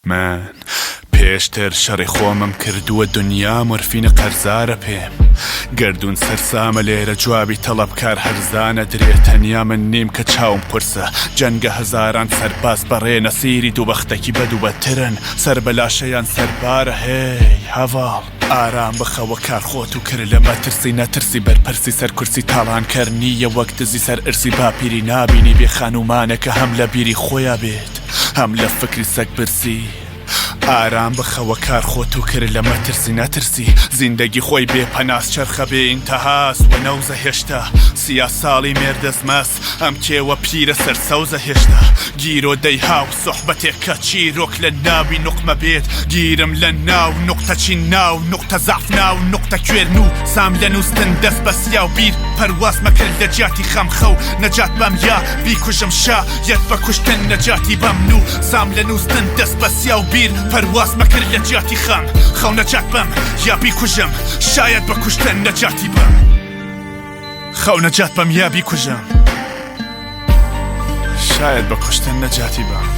من پێشتر شەڕی خۆمم کردووە دنیا مۆرفینە قەرزارە پێم گەردوون سەرسامە لێرە جوابی تەڵەبکار هەرزانە درێ تەنیا من نیم کە چاوم قورسە جەنگە هەزاران سەرباز بەڕێ نەسیری دووبەختەکی بەد و بەدترن سەر بە لاشەیان سەربارە هێی هەڤاڵ ئارام بخەوە کار خۆت و کر لە مەترسی نەترسی بەرپرسی سەر کورسی تاڵانکەر نییە وەک دزی سەر ئرسی باپیری نابینی بێ خانومانێکە هەم لە بیری خۆیا بێت هەم لە فکری سەگ برسی ئارام بخەوە کار خۆت و کر لە مەترسی نەترسی زیندەگی خۆی بێ پەناس چەرخە بێ ئینتەهاس وە نەوزە هێشتا سیا ساڵی مێردەس مەس ئەم کێوە پیرە سەر سەوزە هێشتا گیرۆدەی هاو سوحبەتێک کە چیرۆک لە ناوی نوقمە بێت گیرم لە ناو نوقتە چین ناو نوقتە زەعف ناو نوقتە کوێر نوو سام لە نووستن دەست بە سیا و بیر پەرواز مەکرد لە جیاتی خەم خەو نەجات بەم یا بیکوژم شا یەت بە کوشتن نەجاتی بەم نوو سام لە نووستن دەست بە سیا و بیر پەرواز مەکرد لە جیاتی خەم خەو نەجات بەم یا بیکوژم شایەد بە کوشتن نەجاتی بەم خەو نەجات بەم یا بیکوژم شایەد بە کوشتن نەجاتی بەم.